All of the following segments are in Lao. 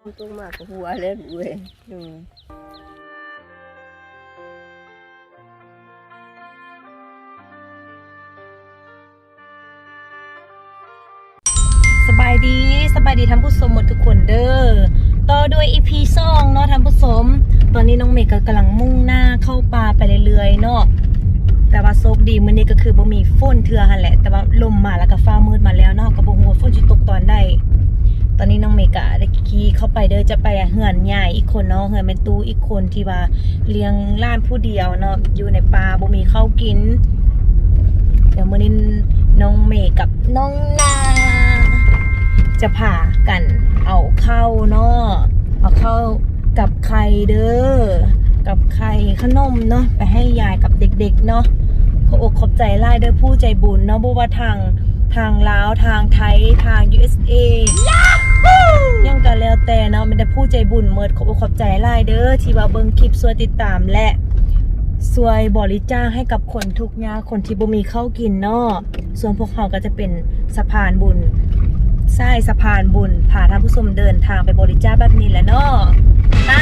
ຕົກມາກໍຫົວແລ້ວລູກເອີຍ. ໂດຍ. ສະບາຍດີ, ສະບາຍດີທ່ານຜູ້ຊົມໝົດທຸກຄົນເດີ. ຕໍ່ດ້ວຍ ອີພີ ສອງເນາະທ່ານຜູ້ຊົມ. ຕອນນີ້ນ້ອງເມກະກຳລັງມຸ່ງໜ້າເຂົ້າປ່າໄປເລື້ອຍໆເນາະ. ແຕ່ວ່າໂຊກດີມື້ນີ້ກໍຄືບໍ່ມີຝົນເທື່ອຫັ້ນແຫຼະ, ແຕ່ວ່າລົມມາແລ້ວກໍຟ້າມືດມາແລ້ວເນາະ, ກໍບໍ່ຮູ້ວ່າຝົນຊິຕົກຕອນໃດ. ຕອນນີ້ນ້ອງເມກະໄດ້ຂີ່ເຂົ້າໄປເດີ, ຈະໄປເຮືອນຍາຍອີກຄົນເນາະ, ເຮືອນແມ່ຕູ້ອີກຄົນທີ່ວ່າລ້ຽງຫຼານຜູ້ດຽວເນາະ, ຢູ່ໃນປ່າບໍ່ມີເຂົ້າກິນ. ດຽວມື້ນີ້ນ້ອງເມກັບນ້ອງນາຈະພາກັນເອົາເຂົ້າເນາະ, ເອົາເຂົ້າກັບໄຂ່ເດີ, ກັບໄຂ່ ຂະໜົມເນາະ ໄປໃຫ້ຍາຍກັບເດັກໆເນາະ. ຂອບອົກຂອບໃຈຫຼາຍເດີຜູ້ໃຈບຸນເນາະ, ບໍ່ວ່າທາງ ທາງລາວ, ທາງໄທ, ທາງ ຢູເອສເອ ຫຍັງກໍແລ້ວແຕ່ເນາະ, ມີແຕ່ຜູ້ໃຈບຸນໝົດ. ຂອບອົກຂອບໃຈຫຼາຍເດີທີ່ວ່າເບິ່ງຄລິບ, ຊ່ວຍຕິດຕາມ ແລະ ຊ່ວຍບໍລິຈາກໃຫ້ກັບຄົນທຸກຍາກ, ຄົນທີ່ບໍ່ມີເຂົ້າກິນເນາະ. ສ່ວນພວກເຮົາກໍຈະເປັນສະພານບຸນ, ສາຍສະພານບຸນ ພາທ່ານຜູ້ຊົມເດີນທາງໄປບໍລິຈາກແບບນີ້ແຫຼະເນາະ. ໄປ.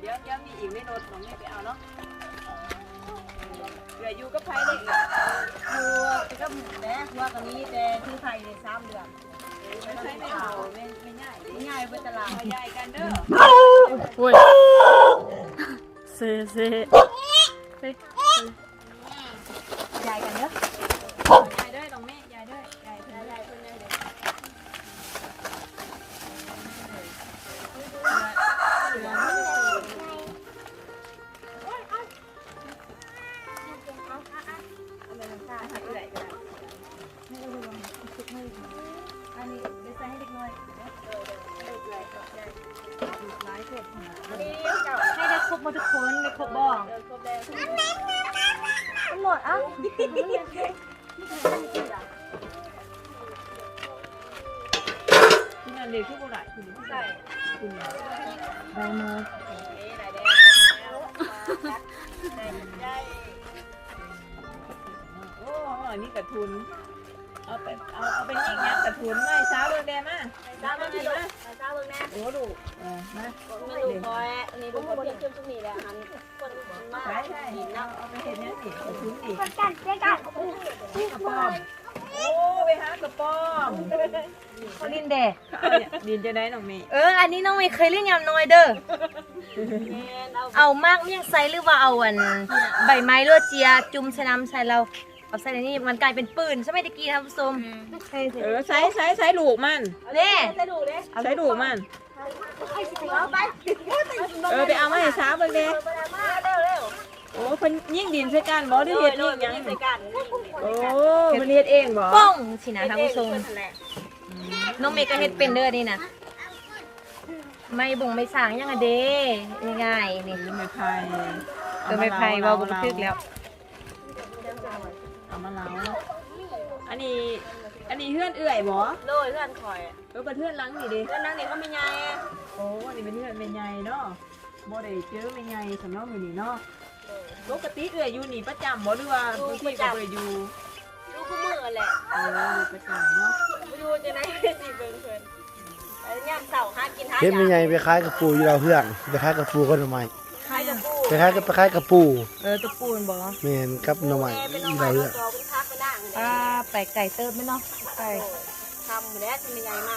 ດຽວ ດຽວມີອີກໃນລົດ ນ້ອງເມໄປເອົາເນາະ. ເອື້ອຍຢູ່ກັບໃຜເດ້? ຢູ່ກັບແມ່ຄົວກໍມີ, ແຕ່ຖືໄຂ່ໄດ້ສາມເດືອນ. ແມ່ໃຜແມ່ເຖົ້າ? ແມ່ ແມ່ໃຫຍ່ ແມ່ໃຫຍ່ໄປຕະຫຼາດ. ເອົາຢາຍກັນເດີ. ໂອ້ຍ ເຊ ເຊ ເຊ. ຢາຍກັນເດີ ຢາຍເດີ ນ້ອງເມ ຢາຍເດີ ຢາຍເດີ ຢາຍເດີ. ອັນນີ້ໄດ້ໃສ່ໃຫ້ເດັກນ້ອຍ ໃຫ້ໄດ້ຄົບໝົດທຸກຄົນ ໄດ້ຄົບບໍ່? ເອີ ຄົບແລ້ວ ມັນໝົດ ເອົ້າ ກິນອັນເດ ຄືບໍ່ໄດ້ ຄືບໍ່ໄດ້ ໄດ້ມາ ໂອ້ ອັນນີ້ກະທຸນ ເອົາໄປ ເອົາ ເອົາໄປຍິງຫຍັງກະທຸນ ມາໃຫ້ສາວເບິ່ງແດ່ ມາ ສາວເບິ່ງແດ່ ມາ ສາວເບິ່ງແດ່ ໂອ້ ລູກ ເອີ ມາ ແມ່ລູກຂ້ອຍ ອັນນີ້ລູກຂ້ອຍ ເພິ່ນຈຸ່ມຊຸມນີ້ແຫຼະ ຫັ້ນ ເພິ່ນ ເພິ່ນມາ ໃຊ່ ໃຊ່ ເອົາ ເອົາໄປເຮັດຫຍັງນີ້ ກະທຸນນີ້ ກັນ ກັນ ກັນ ກະປອມ ໂອ້ ໄປຫາກະປອມ ເຂົາຫຼິ້ນແດ່ ຫຼິ້ນຈັ່ງໃດນ້ອງເມ? ເອີ ອັນນີ້ນ້ອງເມເຄີຍຫຼິ້ນຍາມນ້ອຍເດີ ແມ່ນ ເອົາ ເອົາໝາກຫຍັງໃສ່ ຫຼືວ່າເອົາອັນ ໃບໄມ້ ຫຼືວ່າເຈຍ ຈຸ່ມໃສ່ນ້ຳໃສ່ ແລ້ວ ເອົາໃສ່ໃນນີ້ ມັນກາຍເປັນປືນ ສະໄໝແຕ່ກີ້ນະທ່ານຜູ້ຊົມ ອືມ ເອີ ໃສ່ ໃສ່ ໃສ່ລູກມັນ ເດ້ ໃສ່ລູກເດ້ ໃສ່ລູກມັນ ເອີ ໄປເອົາມາໃຫ້ສາວເບິ່ງແດ່ ໂອ້ ເພິ່ນຍິງດິນໃສ່ກັນບໍ່ ຫຼືເຮັດຍິງຫຍັງ? ໂອ້ ເພິ່ນເຮັດເອງບໍ່? ປ້ອງຊີ້ນະທ່ານຜູ້ຊົມ ນ້ອງເມກະເຮັດເປັນເດີນີ້ນະ ໄມ້ບົງໄມ້ສາງຫຍັງອະເດ້ ງ່າຍໆ ນີ້ ເອີ ໄມ້ໄຜ່ ເອີ ໄມ້ໄຜ່ ເວົ້າບໍ່ຖືກແລ້ວ ເອົາມາເລົ່າ ອັນນີ້ ອັນນີ້ເຮືອນເອື້ອຍບໍ່? ໂດຍ ເຮືອນຂ້ອຍ ເອີ ບັດເຮືອນຫຼັງນີ້ເດ້? ເຮືອນຫຼັງນີ້ຂອງແມ່ໃຫຍ່ ໂອ້ ນີ້ເປັນເຮືອນແມ່ໃຫຍ່ເນາະ ບໍ່ໄດ້ເຈີແມ່ໃຫຍ່ຊັ້ນເນາະ ມື້ນີ້ເນາະ ໂດຍ ປົກກະຕິເອື້ອຍຢູ່ນີ້ປະຈຳບໍ່ ຫຼືວ່າບາງທີກໍບໍ່ໄດ້ຢູ່? ຢູ່ປະຈຳ ຢູ່ຄູ່ມື້ແຫຼະ ເອີ ຢູ່ປະຈຳເນາະ ຢູ່ຈັ່ງໃດຊິເບິ່ງເພິ່ນ ເອີ ຍາມເຊົ້າຫາກິນຫາຢາກ ເຫັນແມ່ໃຫຍ່ໄປຂາຍກະປູຢູ່ດາວເຮືອງ ໄປຂາຍກະປູກັບໜໍ່ໄມ້ ຂາຍກະປູ ໄປຂາຍ ໄປຂາຍກະປູ ເອີ ກະປູແມ່ນບໍ່? ແມ່ນ ກັບໜໍ່ໄມ້ ແມ່ໄປຂາຍ ດາວເຮືອງ ເອົາຕົວເປັນຜັກເປັນໜາງ ອ່າ ໄປໄກເຕີບແມ່ນເນາະ ໄກ ຄ່ຳແລ້ວຊິແມ່ໃຫຍ່ມາ.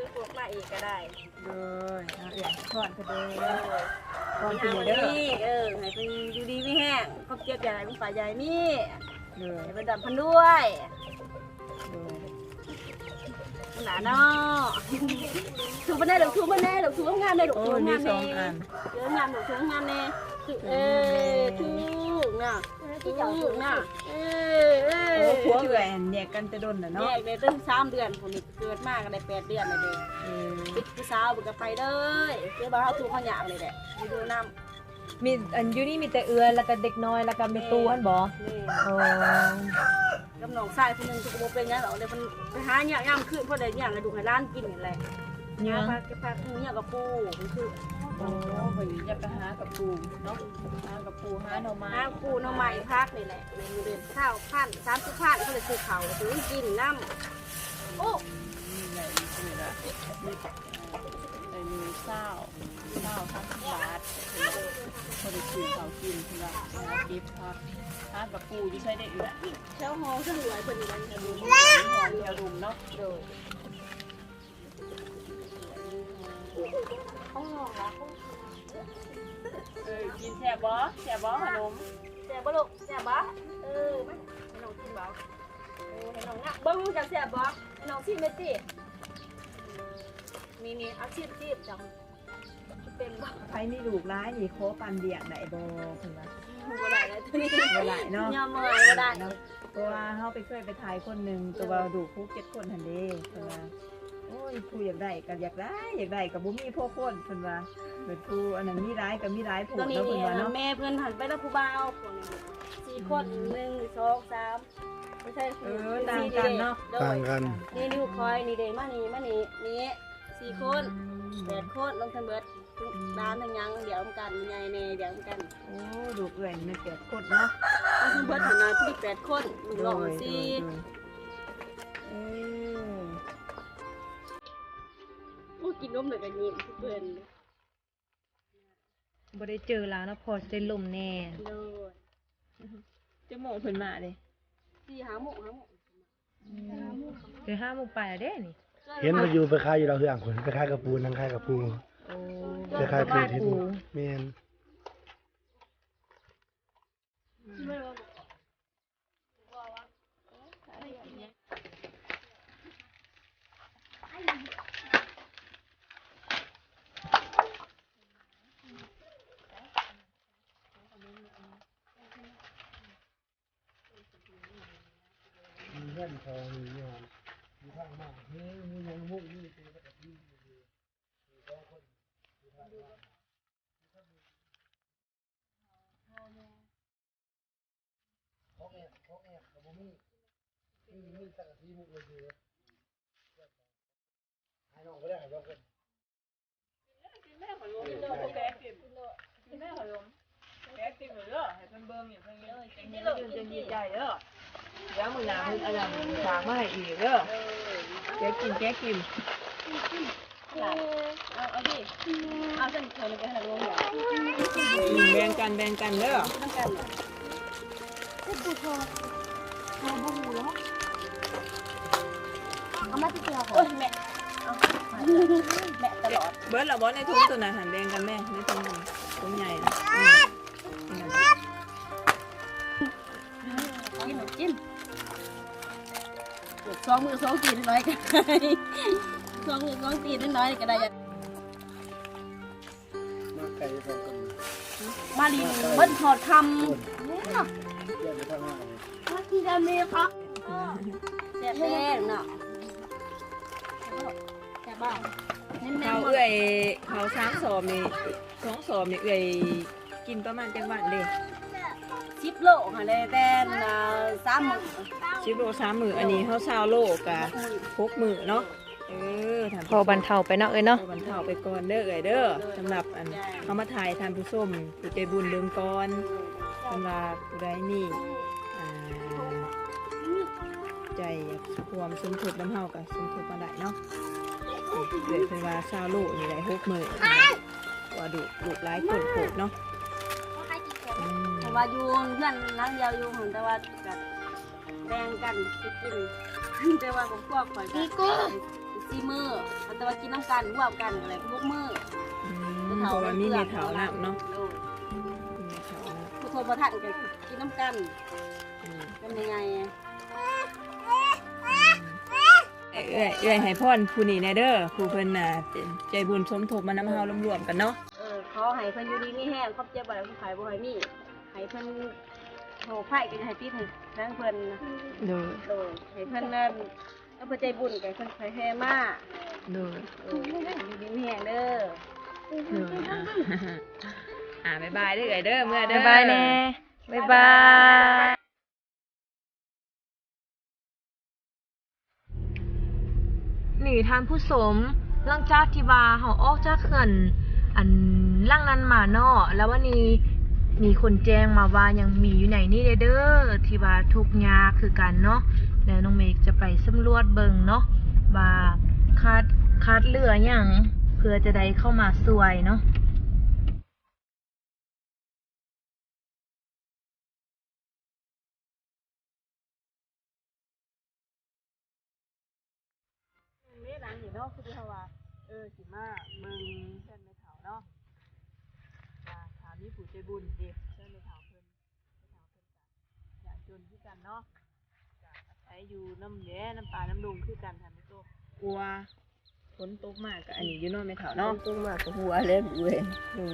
ຊື້ພວກມາອີກກໍໄດ້. ໂດຍ ເອົາເອື້ອຍພອນເພິ່ນເດີ ໂດຍ ພອນເພິ່ນເດີ ເອີ ໃຫ້ເພິ່ນຢູ່ດີມີແຮງ ຄວາມເຈັບຢ່າໃຫ້ມັນປາໃຫຍ່ມີ ໂດຍ ໃຫ້ເພິ່ນດຳເພິ່ນລວຍ ໂດຍ ໜ້າເນາະ ຖືເພິ່ນແດ່ລູກ ຖືເພິ່ນແດ່ລູກ ຖືງາມແດ່ລູກ ໂອ້ ຖືງາມແດ່ ເອີ ງາມລູກ ຖືງາມແດ່ ເອີ ຖືເນາະ ຖືເນາະ ເອີ ເອີ ໂອ້ ຜົວເອື້ອຍແຍກກັນແຕ່ດົນແລ້ວເນາະ ແຍກໄດ້ຕັ້ງສາມເດືອນພຸ້ນນີ້ ເກີດມາກໍໄດ້ແປດເດືອນແລ້ວເດ້ ເອີ ຕິດຜູ້ສາວເພິ່ນກໍໄປເລີຍ ຄືວ່າເຮົາທຸກເຮົາຍາກນີ້ແຫຼະ ຢູ່ນຳ ມີ ອັນ ຢູ່ນີ້ມີແຕ່ເອື້ອຍ ແລ້ວກໍເດັກນ້ອຍ ແລ້ວກໍແມ່ຕູ້ຫັ້ນບໍ? ແມ່ນ ໂອ້ ກັບນ້ອງຊາຍຜູ້ໜຶ່ງ ເພິ່ນກໍບໍ່ເປັນຫຍັງດອກ ເດ ເພິ່ນໄປຫາຍາມຄືນ ພໍໄດ້ຍ່າງໃຫ້ລູກໃຫ້ຫຼານກິນນີ້ແຫຼະ ຫາຜັກກັບປູ ມັນຄື ໂອ້ ເພິ່ນຢາກໄປຫາກັບປູເນາະ ຫາກັບປູ ຫາໜໍ່ໄມ້ ຫາປູ ໜໍ່ໄມ້ ຜັກນີ້ແຫຼະ ເດືອນຊາວພັນ ສາມສິບພັນ ເພິ່ນໄດ້ຊື້ເຂົ້າຊື້ກິນນຳ ໂອ້ ໄດ້ຢູ່ນີ້ລະ ໄດ້ມື້ຊາວ ຊາວ ສາມສິບບາດ ພໍໄດ້ຊື້ເຂົ້າກິນ ເພິ່ນວ່າເກັບຜັກ ຫາກັບປູຢູ່ໃສໄດ້ເອື້ອຍ ແຖວຫ້ອງເທິງເອື້ອຍເພິ່ນນີ້ແຫຼະ ຫ້ອງແຖວລຸ່ມເນາະ ໂດຍ ເອີ ກິນແຊບບໍ່? ແຊບບໍ່ຂະໜົມ? ແຊບບໍ່ລູກ? ແຊບບໍ່? ເອີ ມາ ໃຫ້ນ້ອງກິນບໍ່? ໂອ້ ໃຫ້ນ້ອງນະ ເບິ່ງມັນກະແຊບບໍ່? ໃຫ້ນ້ອງຊີມແມ່ຕິ ນີ້ໆ ເອົາຊີມ ຊີມ ຈັ່ງ ເປັນບໍ່? ໃຜມີລູກຫຼາຍນີ້ ຂໍປັ້ນລ້ຽງໄດ້ບໍ່? ເພິ່ນວ່າ ບໍ່ໄດ້ແລ້ວໂຕນີ້ ບໍ່ໄດ້ເນາະ ຍອມບໍ່ໄດ້ ບໍ່ໄດ້ເນາະ ເພາະວ່າເຮົາໄປເຄີຍໄປຖ່າຍຄົນໜຶ່ງ ໂຕວ່າລູກຫົກເຈັດຄົນຫັ້ນເດ້ ເພິ່ນວ່າ ໂອ້ຍ ຜູ້ຢາກໄດ້ກໍຢາກໄດ້ ຢາກໄດ້ກໍບໍ່ມີພໍຄົນ ເພິ່ນວ່າ ເພິ່ນຜູ້ອັນນັ້ນມີຫຼາຍກໍມີຫຼາຍໂພດເນາະ ເພິ່ນວ່າເນາະ ແມ່ເພິ່ນຫັ້ນໄປນຳຜູ້ບ່າວ ພວກນີ້ສີ່ຄົນ ໜຶ່ງ ສອງ ສາມ ບໍ່ໃຊ່ ເອີ ຕ່າງກັນເນາະ ໂດຍ ຕ່າງກັນ ນີ້ລູກຂ້ອຍ ນີ້ເດ້ ມານີ້ ມານີ້ ນີ້ສີ່ຄົນ ອືມ ແປດຄົນ ລົງທັງເບິດ ອືມ ຫຼານທັງຫຍັງ ດຽວນຳກັນ ໃຫຍ່ແດ່ ດຽວນຳກັນ ໂອ້ ລູກເອື້ອຍນີ້ແມ່ນແປດຄົນເນາະ ລົງທັງເບິດຫັ້ນນະ ມີແປດຄົນ ລູກນ້ອງສີ່ ໂດຍ ໂດຍ ເອີ ໂອ້ ກິນນົມແລ້ວກໍຍິ້ມຄືເພິ່ນ ບໍ່ໄດ້ເຈີລາວເນາະ ພໍຊິໄດ້ລົມແດ່ ໂດຍ ຈັກໂມງເພິ່ນມາເດ້? ສີ່ຫ້າໂມງ ຫ້າໂມງ ອືມ ແຕ່ຫ້າໂມງປາຍແລ້ວເດ້ນີ້ ເຫັນເພິ່ນຢູ່ໄປຂາຍຢູ່ລາວເຮືອງພຸ້ນ ໄປຂາຍກະປູ ນັ່ງຂາຍກະປູ ໂອ້ ໄປຂາຍປູ ແມ່ນ ຂອງແອບ ຂອງແອບກໍບໍ່ມີ ມີ ມີສັງກະສີມຸງເລີຍ ໃຫ້ນ້ອງກໍໄດ້ ໃຫ້ສອງຄົນ ກິນແມ່ຂະໜົມ ກິນແມ່ຂະໜົມ ກິນແມ່ຂະໜົມ ແກະກິນເລີຍ ໃຫ້ເພິ່ນເບິ່ງ ໃຫ້ເພິ່ນກິນ ກິນເລີຍ ກິນເລີຍ ດຽວມື້ໜ້າເພິ່ນອັນນັ້ນຝາກມາໃຫ້ອີກເດີ ແກະກິນ ແກະກິນ ເອົາ ເອົາດິ ເອົາຊັ້ນຄົນໄປໃຫ້ລວງເດີ ແບ່ງກັນ ແບ່ງກັນເດີ ນຳກັນ ເອົາມາຕິດຕົວ ໂອ້ຍ ແມ່ ເອົາ ແມ່ຕະຫຼອດ ເບິດແລ້ວບໍ່ ໃນຖົງຕົວນັ້ນຫັ້ນ ແບ່ງກັນແມ່ ໃນຖົງຕົວນັ້ນ ຖົງໃຫຍ່ນະ ອືມ ກິນ ກິນ ສອງມື້ສອງຕີນນ້ອຍກໍໄດ້ ສອງມື້ສອງຕີນນ້ອຍກໍໄດ້ ມາໄກສອງຄົນ ມາຫຼິ້ນເບິດຮອດຄ່ຳ ໂອ້ຍ ເນາະ ມາກິນກາເມຄັບ ແຊບແທ້ເນາະ ແຊບບໍ່ ເຂົ້າເອື້ອຍ ເຂົ້າສາມສອບນີ້ ສອງສອບນີ້ເອື້ອຍ ກິນປະມານຈັກວັນເດ້? ສິບໂລຫັ້ນແຫຼະ ແຕ່ ອ່າ ສາມມື້ ສິບໂລສາມມື້ ອັນນີ້ເຮົາຊາວໂລກະຫົກມື້ເນາະ ເອີ ພໍບັນເທົາໄປເນາະເອື້ອຍເນາະ ພໍບັນເທົາໄປກ່ອນເດີເອື້ອຍເດີ ສຳລັບອັນ ເຮົາມາຖ່າຍທ່ານຜູ້ຊົມຜູ້ໃຈບຸນເບິ່ງກ່ອນ ເພິ່ນວ່າຜູ້ໃດມີ ອ່າ ໃຈຢາກຮ່ວມສົມທົບນຳເຮົາກໍສົມທົບມາໄດ້ເນາະ. ເອື້ອຍເພິ່ນວ່າຊາວໂລນີ້ໄດ້ຫົກມື້ ວ່າດຸລູກຫຼາຍຄົນໂພດເນາະ. ອືມ ເພາະວ່າຢູ່ເຮືອນຫຼັງດຽວຢູ່ຫັ້ນ ແຕ່ວ່າກໍແບ່ງກັນໄປກິນ ແຕ່ວ່າຄອບຄົວຂ້ອຍກໍສີ່ມື້ ແຕ່ວ່າກິນນຳກັນລວມກັນກໍໄດ້ຫົກມື້. ອືມ ເພາະວ່າມີແມ່ເຖົ້ານຳເນາະ. ໂດຍ ມີແມ່ເຖົ້ານຳ ຜູ້ທົບບໍ່ທັນກໍກິນນຳກັນ. ອືມ ກັບແມ່ໃຫຍ່ ເອື້ອຍ ເອື້ອຍໃຫ້ພອນຜູ້ນີ້ແດ່ເດີ ຜູ້ເພິ່ນນະໃຈບຸນສົມທົບມານຳເຮົາລວມໆກັນເນາະ. ເອີ ຂໍໃຫ້ເພິ່ນຢູ່ດີມີແຮງ ຄວາມເຈັບບໍ່ໃຫ້ ຄວາມໄຂ້ບໍ່ໃຫ້ມີ ໃຫ້ເພິ່ນໂຮກໄພກໍຢ່າໃຫ້ຕິດໃຫ້ທາງເພິ່ນ. ໂດຍ ໂດຍ ໃຫ້ເພິ່ນນັ້ນ ເອົາໃຈບຸນກໍເພິ່ນໃຫ້ແຜ່ມາ. ໂດຍ ໂດຍ ຢູ່ດີມີແຮງເດີ. ໂດຍ ອ່າ ອ່າ ບາຍບາຍເດີເອື້ອຍເດີ ເມືອເດີ ບາຍບາຍແດ່ ບາຍບາຍ. ນີ້ທ່ານຜູ້ຊົມ ຫຼັງຈາກທີ່ວ່າເຮົາອອກຈາກເຮືອນອັນຫຼັງນັ້ນມາເນາະ ແລ້ວວັນນີ້ມີຄົນແຈ້ງມາວ່າຍັງມີຢູ່ໃນນີ້ເດີ ທີ່ວ່າທຸກຍາກຄືກັນເນາະ. ແລ້ວນ້ອງເມຈະໄປສຳຫຼວດເບິ່ງເນາະ ວ່າຂາດ ຂາດເຫຼືອຫຍັງ ເພື່ອຈະໄດ້ເຂົ້າມາຊ່ວຍເນາະ. ເດ້ ຫຼັງນີ້ເນາະ ຄືທີ່ເຮົາວ່າ ເອີ ຊິມາເບິ່ງເຮືອນແມ່ເຖົ້າເນາະ ວ່າຖ້າມີຜູ້ໃຈບຸນເດ້ ເຮືອນແມ່ເຖົ້າເພິ່ນ ແມ່ເຖົ້າເພິ່ນກໍຍາກຈົນຄືກັນເນາະ ກໍອາໄສຢູ່ນຳແຫຼະ ນຳປ່ານຳດົງຄືກັນ ທ່ານຜູ້ຊົມ. ກົວ ຝົນຕົກມາກໍອັນນີ້ຢູ່ເນາະແມ່ເຖົ້າເນາະ ຝົນຕົກມາກໍຫົວແລ້ວເວີຍ. ເອີ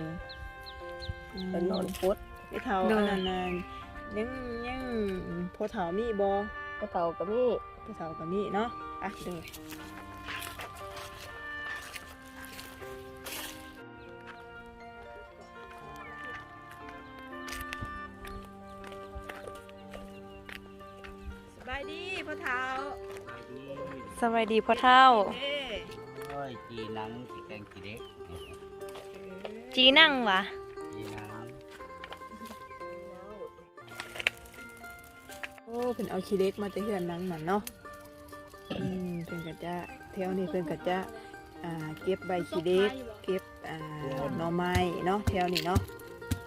ອືມ ກໍນອນປົດ. ແມ່ເຖົ້າ ໂດຍ ອັນນັ້ນນະ ຍັງ ຍັງ ພໍ່ເຖົ້າມີບໍ່? ພໍ່ເຖົ້າກໍມີ ພໍ່ເຖົ້າກໍມີເນາະ. ອ່ະ ໂດຍ. ສະບາຍດີພໍ່ເຖົ້າ. ສະບາຍດີພໍ່ເຖົ້າ. ເອີ ໂອ້ຍ ຈີ່ໜັງຊິແກງຂີ້ເຫຼັກ. ເອີ ຈີ່ໜັງຫວາ? ຈີ່ໜັງ. ໂອ້ ເພິ່ນເອົາຂີ້ເຫຼັກມາແຕ່ເຮືອນຫຼັງນັ້ນເນາະ. ອືມ ເພິ່ນກໍຈະ ແຖວນີ້ເພິ່ນກໍຈະ ອ່າ ເກັບໃບຂີ້ເຫຼັກ ເກັບ ອ່າ ໜໍ່ໄມ້ເນາະ ແຖວນີ້ເນາະ.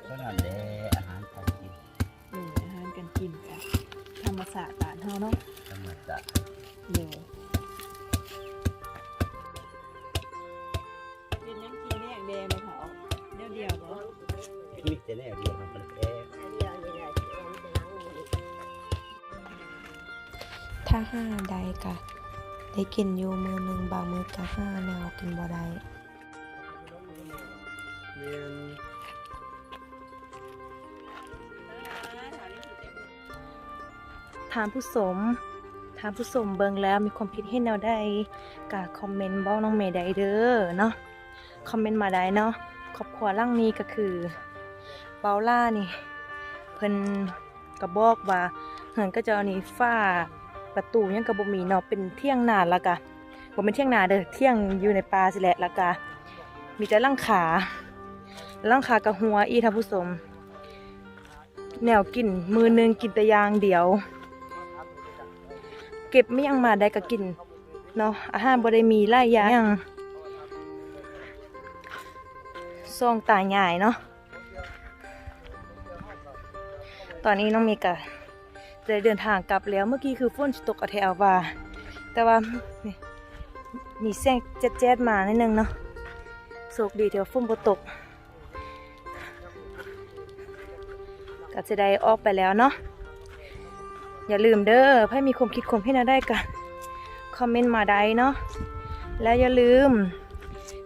ກໍນັ້ນແຫຼະ ອາຫານການກິນ. ເອີ ອາຫານການກິນກະທຳມະຊາດບ້ານເຮົາເນາະ ທຳມະຊາດ. ໂດຍ. ເຮັດຫຍັງກິນແລງແດ່ແມ່ເຖົ້າ? ແນວດຽວບໍ່? ມີແຕ່ແນວດຽວ ຖ້າຫາໄດ້ກະໄດ້ກິນຢູ່ມື້ໜຶ່ງ ບາງມື້ກະຫາແນວກິນບໍ່ໄດ້. ແມ່ນ. ທ່ານຜູ້ຊົມ ທ່ານຜູ້ຊົມເບິ່ງແລ້ວມີຄວາມຄິດເຫັນແນວໃດ ກະຄອມເມັນບອກນ້ອງເມໄດ້ເດີເນາະ ຄອມເມັນມາໄດ້ເນາະ. ຄອບຄົວຫຼັງນີ້ກໍຄືເບົາຫຼ້ານີ້ ເພິ່ນກໍບອກວ່າເຮືອນຂະເຈົ້ານີ້ ຝາປະຕູຫຍັງກໍບໍ່ມີເນາະ ເປັນຖຽງນາ ແລ້ວກະ ບໍ່ແມ່ນຖຽງນາເດີ ຖຽງຢູ່ໃນປ່າຊີ້ແຫຼະ ແລ້ວກະມີແຕ່ຫຼັງຄາ ຫຼັງຄາກະຮົ່ວອີກທ່ານຜູ້ຊົມ. ແນວກິນມື້ໜຶ່ງກິນແຕ່ຢ່າງດຽວ ເກັບແມ່ນຫຍັງມາໄດ້ກໍກິນເນາະ ອາຫານບໍ່ໄດ້ມີຫຼາຍຢ່າງ ສອງຕາຍາຍເນາະ. ຕອນນີ້ນ້ອງເມກະຈະໄດ້ເດີນທາງກັບແລ້ວ ເມື່ອກີ້ຄືຝົນຊິຕົກເອົາແທ້ເອົາວ່າ ແຕ່ວ່າມີແສງແຈດໆມາໜ້ອຍໜຶ່ງເນາະ ໂຊກດີທີ່ວ່າຝົນບໍ່ຕົກ. ກໍຈະໄດ້ອອກໄປແລ້ວເນາະ. ຢ່າລືມເດີ ໃຜມີຄວາມຄິດຄວາມເຫັນແນວໃດກໍຄອມເມັນມາໄດ້ເນາະ ແລະ ຢ່າລືມ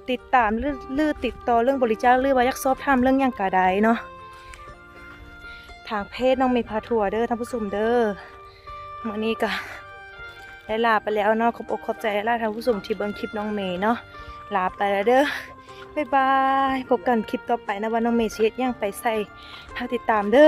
ຕິດຕາມ ຫຼື ຫຼື ຕິດຕໍ່ເລື່ອງບໍລິຈາກ ຫຼືວ່າຢາກສອບຖາມເລື່ອງຫຍັງກໍໄດ້ເນາະ ທາງເພຈນ້ອງເມພາທົວເດີທ່ານຜູ້ຊົມເດີ. ມື້ນີ້ກໍໄດ້ລາໄປແລ້ວເນາະ ຂອບອົກຂອບໃຈຫຼາຍໆທ່ານຜູ້ຊົມທີ່ເບິ່ງຄລິບນ້ອງເມເນາະ ລາໄປແລ້ວເດີ ບາຍບາຍ. ພົບກັນຄລິບຕໍ່ໄປນະ ວ່ານ້ອງເມຊິເຮັດຫຍັງໄປໃສ ຝາກຕິດຕາມເດີ.